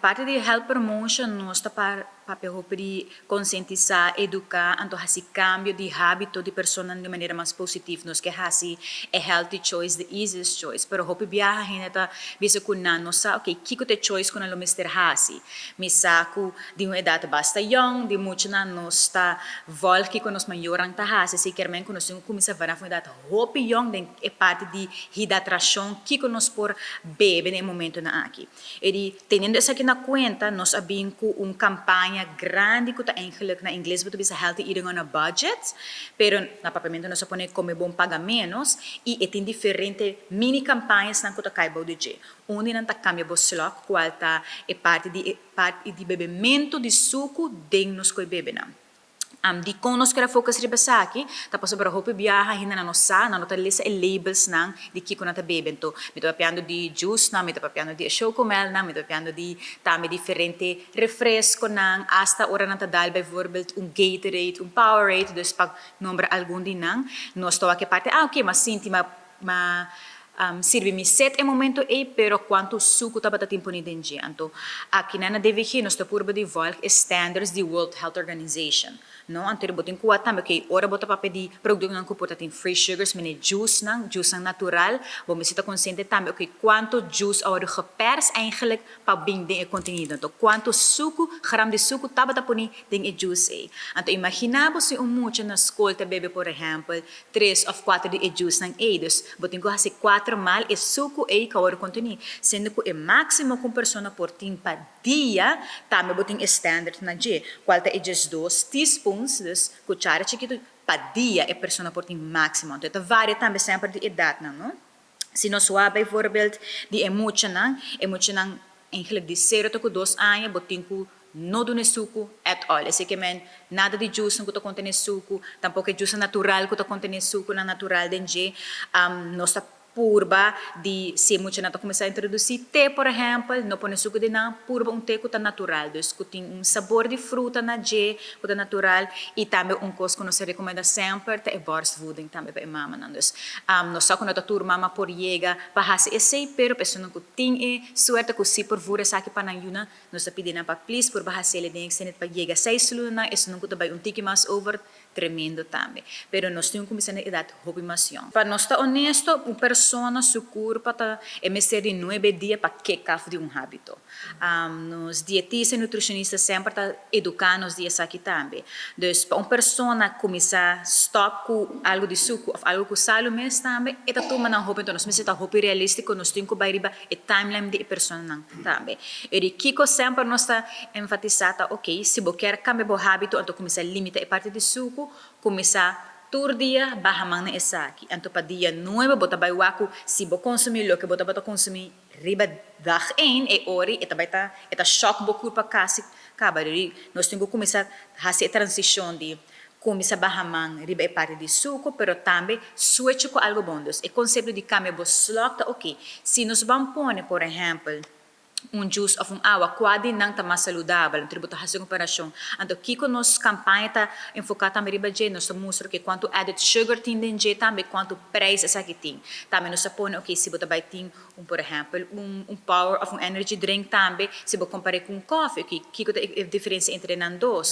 Parti di health promotion, nos ta papia hopi di konsientisá, eduká, anto hasi kambio di hábito di persona di manera mas positivo. Nos ke hasi e healthy choice, the easiest choice. Pero hopi biaha hende ta bisa ku nan no sa, ok, kiko ta e choice ku nan lo mester hasi. Mi sa ku di un edat basta young, di mucha nan nos ta volg kiko nos mayornan ta hasi, si ke men ku nos tin ku kuminsá vanaf un edat hopi young den e parti di hidratashon, kiko nos por bebe na e momentonan aki. E di, teniendo esaki na kuenta, nos a bin ku un kampaña grandi ku ta eigenlijk na ingles bo ta bisa "Healthy Eating on a Budget", pero na papiamento nos a pone "Kome bon, paga menos", i e tin diferente mini kampañanan ku ta kai bou di dje. Un di nan ta "Kambia bo slok", kual ta e parti di bebementu di suku den nos koi bebenan. Di kon nos ke focus riba esaki, ta pasobra hopi biaha hende no sa, nan no ta lesa e labels nan di kiko nan ta bebe. Anto, mi ta papiando di juice nan, mi ta papiando di chocomel nan, mi ta papiando di tambe diferente refreskonan, hasta ora nan ta dal bijvoorbeeld un Gatorade, un Powerade, dus pa nombra algun di nan. Nos ta wak e parti, ah, ok, m'a sinti m'a sirbi mi set e momento ei, pero kuantu suku tabata tin poni den dje? Anto, aki na DVG nos ta purba di volg e standards di World Health Organization. No, anto bo tin ku tambe, ok, ora bo ta papia di produktonan ku por tin free sugars, manera juice nan, juice nan natural, bo mester ta konsiente tambe, ok, kuantu juice a wòrdu gepers eigenlijk pa bin den e kontenido. Anto, kuantu suku, gram di suku tabata poni den e juice ei? Anto, imaginá bo si un mucha na skol ta bebe, por ehèmpel, tres òf kuater di e juice nan ei, dus bo tin ku hasi kuater maal e suku ei ku a wòrdu kontení, sendo ku e máksimo ku un persona por tin pa dia, tambe bo tin standard na dje, kual ta e 12 teaspoons, dus kuchara chikitu pa dia e persona por tin máksimo. Anto, ta varia tambe semper di edat, no? Si nos wak bijvoorbeeld di e muchanan eigenlijk di 0 te 2 aña, bo tin ku no duna suku at all. Esei ke men nada di juice ku ta kontené suku, tampoko juice natural ku ta kontené suku na natural den dje. Nos ta purba di si muchanan ta kuminsá introdusí te, por ehèmpel, no pone suku den nan, purba un te ku ta natural, dus ku tin un sabor di fruta na dje, ku ta natural. I tambe un kos ku nos ta rekomendá semper ta e borstvoeding tambe pa e mamanan. Dus nos sa ku no ta tur mama por yega pa hasi esei, pero personanan ku tin e suerte ku si por voer esaki pa nan yunan, nos ta pidi nan pa please purba hasi den extended pa yega 6 lunanan. Esunnan ku ta bai un tiki mas over, tremendo tambe. Pero nos tin ku kuminsá na edat hopi mas young. Pa nos ta honesto, un persona su kurpa ta e mester di 9 dia pa kick off di un hábito. Nos dietista i nutrishonista semper ta eduká nos di esaki tambe. Dus pa un persona kuminsá stòp ku algu di suku òf algu ku salu mes tambe, e ta tuma nan hopi. Anto nos mester ta hopi realístiko, nos tin ku bai riba e timeline di e personanan tambe. E di kiko semper nos ta enfatisá ta, ok, si bo ke kambia bo hábito, anto kuminsá limitá e parti di suku, kuminsá tur dia baha man na esaki. Anto pa dia 9 bo ta bai wak ku si bo konsumí loke bo tabata konsumí riba dag 1, e ora ei e ta bai ta e ta shock bo kurpa kasi kaba. Nos tin ku kuminsá hasi e transishon di kuminsá baha man riba e parti di suku, pero tambe switch ku algu bon. Dus e konsepto di kambia bo slok ta, ok, si nos ban pone, por ehèmpel, un juice òf un awa, kua di nan ta mas saludabel? Anto bo ta hasi komparashon. Anto kiko nos kampaña ta enfoká tambe riba dje, nos ta mustra ku kuantu added sugar tin den dje tambe, kuantu preis esaki tin. Tambe nos ta pone, ok, si bo ta bai tin un, por ehèmpel, un power òf un energy drink tambe, si bo kompará ku un koffie, ok, kiko ta e diferensia entre nan dos?